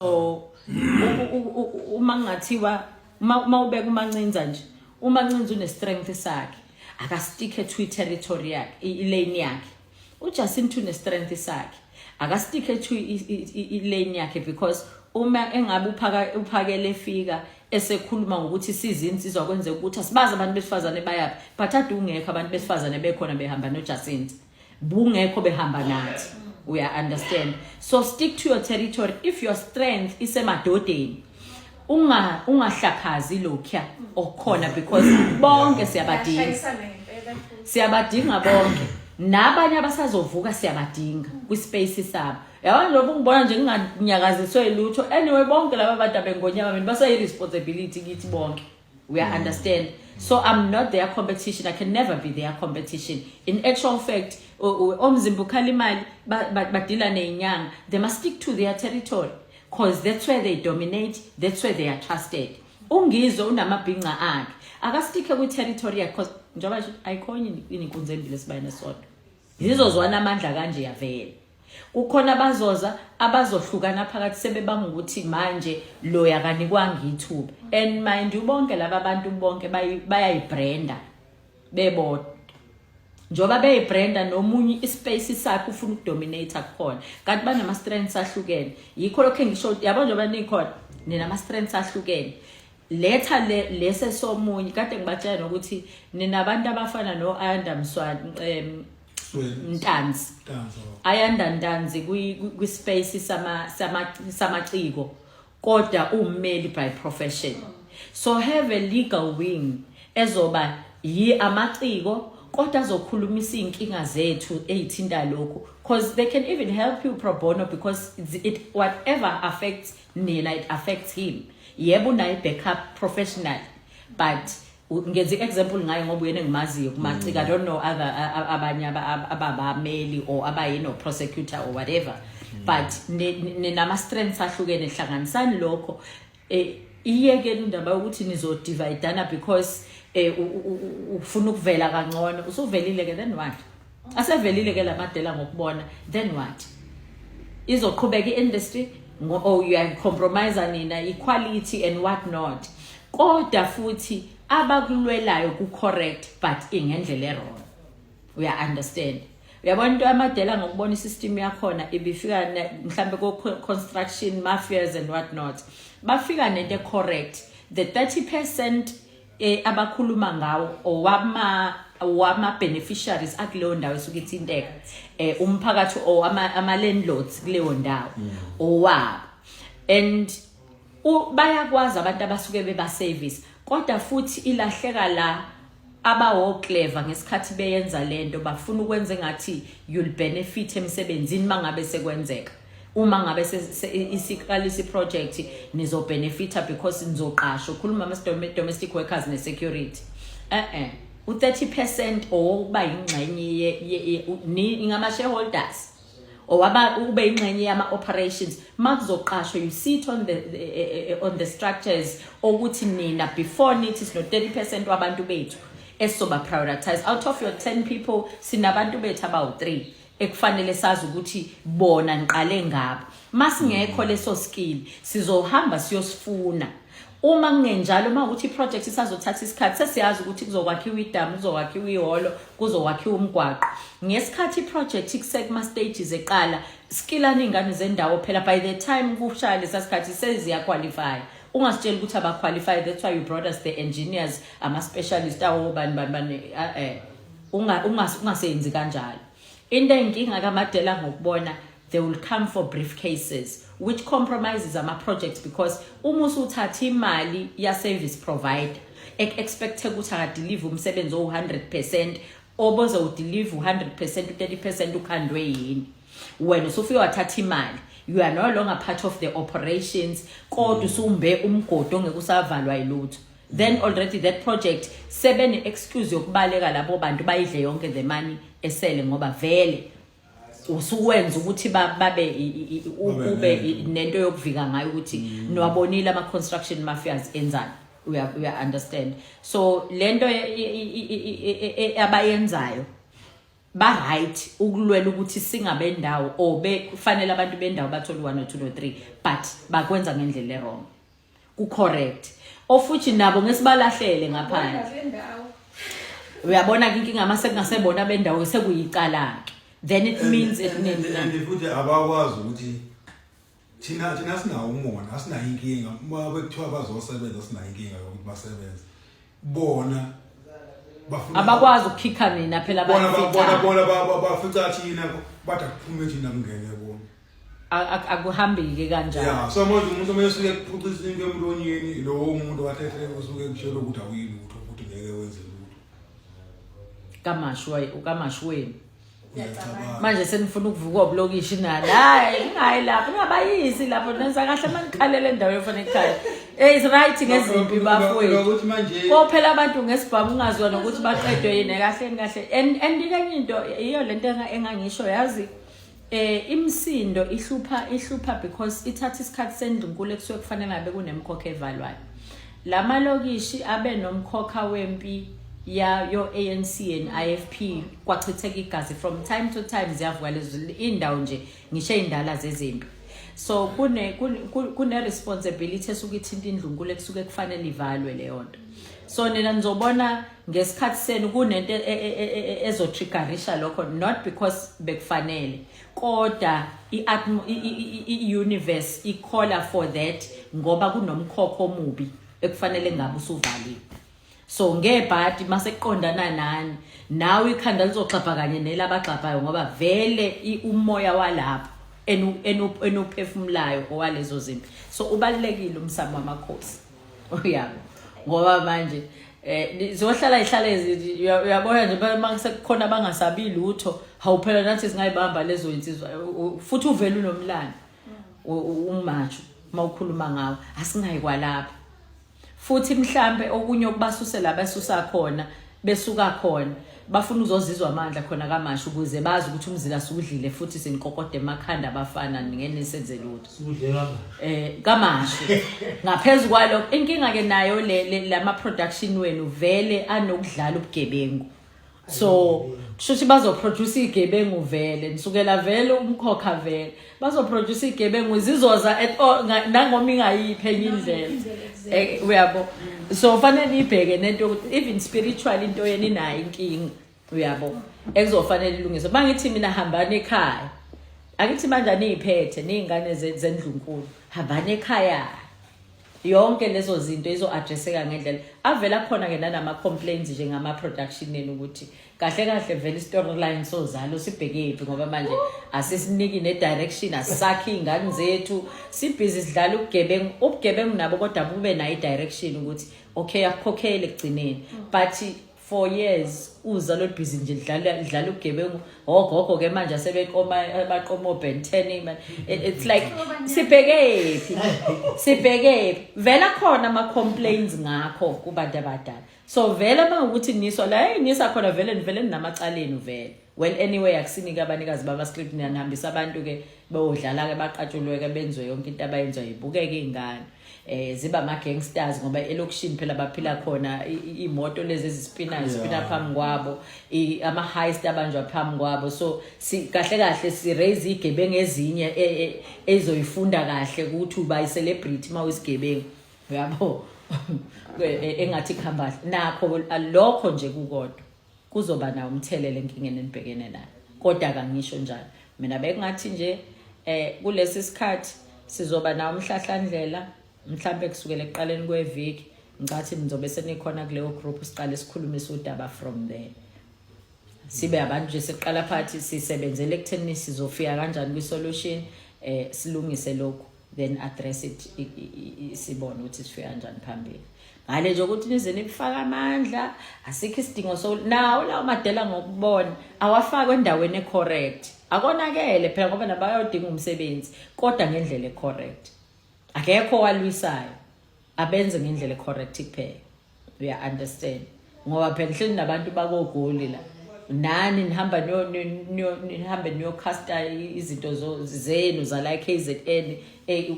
So uma kungathiwa uma ubeka uMancinza nje, uMancinza une strength sakhe, akasticke to territory yakhe, i-lane yakhe. UJacinta une strength sakhe, akasticke to i-lane yakhe, because uma engabe uphaka uphakele efika esekhuluma ngokuthi sizinsizwa, kwenzeka ukuthi asibazi abantu besifazane bayaphi, but ade ungekho abantu besifazane bekhona behamba noJacinta, bungekho behamba nathi, uya understand? So stick to your territory. If your strength isemadodeni, ungahlakhazi lokhuya okukhona, because bonke siyabadinga. Yashayisana ngempela futhi. Siyabadinga bonke, nabanye abasazovuka siyabadinga kwispace sabo, yabona. Lokhu ngibona nje nginganyakaziswe lutho. Anyway, bonke laba bantu abengonyama mina basayi-responsibility kithi bonke, we understand? So I'm not their competition. I can never be their competition. In actual fact, omzimba ukhala imali, badila ney'nyanga. They must stick to their territory because that's where they dominate, that's where they are trusted. Ungizwe unamabhinca akhe, akasticke kwi-territory yakhe, because njengoba nje ayikhonye inkunzi embili esibayeni esodwa, zizozwana amandla kanje yavele. Kukhona abazoza abazohlukana phakathi sebebanga ukuthi manje loya kanikwanga ithuba. And mind you, bonke laba bantu bonke bayayibranda bebodwa. Njengoba beyibranda, nomunye ispace sakhe ufuna ukudominate kukhona, kanti banama-strengths ahlukene. Yikho lokho engisho, yabo, njengoba nikhona ninama-strengths ahlukene, letha le lese somunye. Kade ngibatshela nokuthi ninabantu abafana no-Ayanda Mswane, Ntanzi. Ntanzi. Ayanda Ntanzi kwi-space samaciko, kodwa ummeli by profession. So have a legal wing ezoba yi amaciko, kodwa azokhulumisa iy'nkinga zethu ey'thinta lokhu, because they can even help you pro bono, because it whatever affects nina, it affects him. Yebo, unayo i-backup professional, but ngenza i-example ngayo ngoba uyena engimaziyo kumaciko. I don't know other abanye ababameli or abayino prosecutor or whatever, but ninama-strengths ahlukene, hlanganisani lokho. Iyekeni indaba yokuthi nizodividana because ufuna ukuvela kangcono. Usuvelile ke, then what? Asevelile ke lamadela ngokubona, then what? Izoqhubeka i-industry or uyacompromise nina equality and what not? Kodwa futhi abakulwelayo ku-correct, but ingendlela e-wrong, uya understand? Uyabona into yamadela ngokubona, isystem yakhona ibifika mhlambe ko-construction mafias and what not, bafika nento correct. The 30% abakhuluma ngawo owama wama beneficiaries akuleyo ndawo esuke ithinteka, umphakathi or ama landlords kuleyo ndawo owabo, and bayakwazi abantu abasuke beba service. Kodwa futhi ilahleka la abawo clever ngesikhathi beyenza lento, bafuna ukwenza engathi you'll benefit emsebenzini mangabe sekwenzeka, uma ngabe isiqalisa iproject nizobenefita because nizoqashwa. Ukhuluma ama domestic workers ne security, u30% owokuba ingxenye ngama shareholders owaba ube ingxenye yama operations makuzoqashwa. You sit on the structures okuthi nina before nithi sino 30% wabantu bethu esizoba prioritize. Out of your 10 people, sinabantu bethu abawu 3 ekufanele sazi ukuthi bona niqale ngabo. Masingekho leso skill, sizohamba siyosifuna. Uma kungenjalo, uma ukuthi iproject isazothatha isikhathi, sesiyazi ukuthi kuzokwakhiwa idamu, kuzokwakhiwa ihholo, kuzokwakhiwa umgwaqo. Ngesikhathi iproject isekuma stages eqala, skillani ingane zendawo phela. By the time kushaya lesa sikhathi, seziyaqualify. Ungasitsheli ukuthi abaqualify, that's why you brought us the engineers, ama-specialist awo bani bani bani. Ungasenzi kanjalo. Into eyinkinga kaMadela ngokubona, they will come for briefcases, which compromises ama-projects, because uma usuthatha imali ya-service provider ek-expecte ukuthi akadelive umsebenzi owu-100%, oboze udelive u-100%, u-30% ukhandwe yini? Wena usufike wathatha imali, you are no longer part of the operations, kodwa usumbe umgodi ongeke usavalwa yilutho. Then already that project sebene-excuse yokubaleka labo bantu, bayidle yonke the money esele, ngoba vele usuwenza ukuthi babe Babe ube nento. nento yokuvika ngayo ukuthi niwabonile ama-construction mafias enzani. Uya understand? So lento abayenzayo. Ba right ukulwela ukuthi singabendawo or bekufanele abantu bendawo bathole 1 or 2 or 3, but bakwenza ngendlela e-wrong. Ku correct. Ofuthi nabo ngesibalahlele ngaphandle. Uyabona ke inkinga mase kungasebona bendawo, sekuyicala ke. Then it means it means And futhi abakwazi ukuthi thina sinawo umona, asinayo inkinga uma bekuthiwa bazosebenza, sinayo inkinga yokuthi basebenze bona, bafuna Abakwazi ukukhikha nina phela. Bona bona Bafica. Bona bafica thina, bathi akuphume thina, kungene bona. Akuhambike kanjalo. Ya, so manje umuntu uma esuke ekuphucisa into emlonyeni, lowo muntu kahle hle usuke ekutshela ukuthi awuyilutho futhi ngeke wenze lutho. Kamashu, ukamashu wenu. Uyacabanga. Manje senifuna ukuvuka obulokishi nani? Hayi, ningayi lapho, ningabayisi lapho. Nenza kahle manikhalela endaweni efana ekhaya. It's right ngezimpi, bafowethu. Nokuthi manje Kophela abantu ngesibhamu, ungaziwa nokuthi baqedwe yini kahle kahle. And enye into iyo lento engangisho, yazi, imsindo ihlupha because ithatha isikhathi sendlunkulu ekusuke kufanele ngabe kunemkhokha evalwayo. Lamalokishi abe nomkhokha wempi ya yo ANC and IFP, kwachitheka igazi from time to time. Ziyavuka lezo indawo nje, ngisho indala zezimpi. So kune responsibility esuke ithinta indlunkulu ekusuke kufanele ivalwe leyo nto. So nina nizobona ngesikhathi senu kunento ezotriggerisha lokho, not because bekufanele, kodwa i-universe i-calla for that ngoba kunomkhokho omubi ekufanele ngabe usuvaliwe. So ngebhadi mase kuqondana nani, nawe ikhanda lizoxabha kanye nelabagxabhayo, ngoba vele umoya walapho enuphefumulayo owalezo zimpi. So ubalekile umsamo wamakhosi, uyabo, ngoba manje ziyohlala ihlale uyabona nje, mase kukhona abangasabi lutho. Hawu phela, nathi singayibamba lezo insizwa. Futhi uvela unomlando umacho mawukhuluma ngawo, asingayi kwalapha. Futhi mhlambe okunye okubasusela basusa khona, besuka khona bafuna uzozizwa amandla khona kamasho ukuze bazi ukuthi umzila sudlile futhi sinikokode emakhanda abafana, ngene senze lutho. Sudle kama. Kamasho ngaphezulu kwalokho, inkinga ke nayo le lama production wenu vele anokudlala ubugebengu. So kusho ukuthi bazoproduce igebengu vele, nisukela vele umkhokha, vele bazoproduce igebengu zizoza at all nangoma ingayiphi enye indlela, uyabo. So fanele nibheke nento yokuthi even spiritual into yeni inayo inkinga, uyabo, ekuzofanele ilungiswe. Mangithi mina hambani ekhaya, akithi manje aniyiphethe niyingane zendlunkulu, hambani ekhaya, yonke lezo zinto izo-addresseka ngendlela avela khona ke nanama-complaints nje ngama-production enu, ukuthi kahle kahle vele i-storyline sozalo sibhekephi, ngoba manje asisiniki ne-direction, asisakhi iy'ngane zethu, sibhizi sidlala ubugebengu. Ubugebengu nabo kodwa bube nayo i-direction ukuthi okay, akukhokhele ekugcineni, but for years uzalo busy nje lidlala ubugebengu. Ogogo ke manje asebeqoma, baqoma o-Ben 10 man. It's like, sibhekephi, sibhekephi? Vela khona ama complaints ngakho kubantu abadala. So vele mawukuthi niswa la, hey, nisa khona vele, nivele ninamacaleni vele. Well, anyway, akusinike abanikazi bama script, niyanihambisa abantu ke beyodlala ke, baqatshulwe ke, benziwe yonke into abayenziwa, ibukeke ingane ziba ama gangsters, ngoba elokishini phela baphila khona imoto lezi ezispinayo zipina phambi kwabo, ama heist abanjwa phambi kwabo. So si kahle kahle si raise igebengu ezinye ezoyifunda kahle ukuthi uba i celebrity mawisigebengu, uyabo, engathi kuhamba kahle nakho lokho nje kukodwa kuzoba nawo umthelela enkingeni enibhekene nayo. Kodwa kangisho njalo mina, bekungathi nje kulesi sikhathi sizoba nawo umhlahlandlela, mhlambe kusukela ekuqaleni kweviki. Ngicathi nizobe senikhona kuleyo group, siqale sikhulumise udaba from there, sibe abantu nje siqala phathi sisebenzele ekutheni sizofika kanjani kwi-solution, silungise lokhu, then address it, sibone ukuthi sifika kanjani phambili. Ngale nje ukuthi nize nifake amandla, asikho isidingo. So nawo lawo madela ngokubona awafakwe endaweni ecorrect, akonakele phela ngoba nabayodinga umsebenzi, kodwa ngendlela ecorrect. Akekho walwisayo, abenze ngendlela ecorrect kuphela, uya understand, ngoba phela hleli nabantu bakogoli la. Nani nihamba nihambe niyocasta izinto zenu zala e-KZN.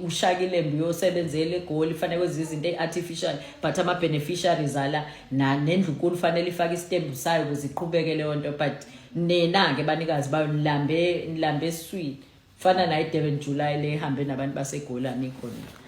Ushaka iLembe uyosebenzela eGoli, fanele kwenziwe izinto e-artificial, but ama-beneficiaries ala nendlunkulu fanele ifake isitembu sayo ukuze iqhubeke leyo nto. But nina-ke banikazi bayo nilambe, nilambe esiswini. Fana nayo i-Durban July le ihambe nabantu baseGoli, anikho nina.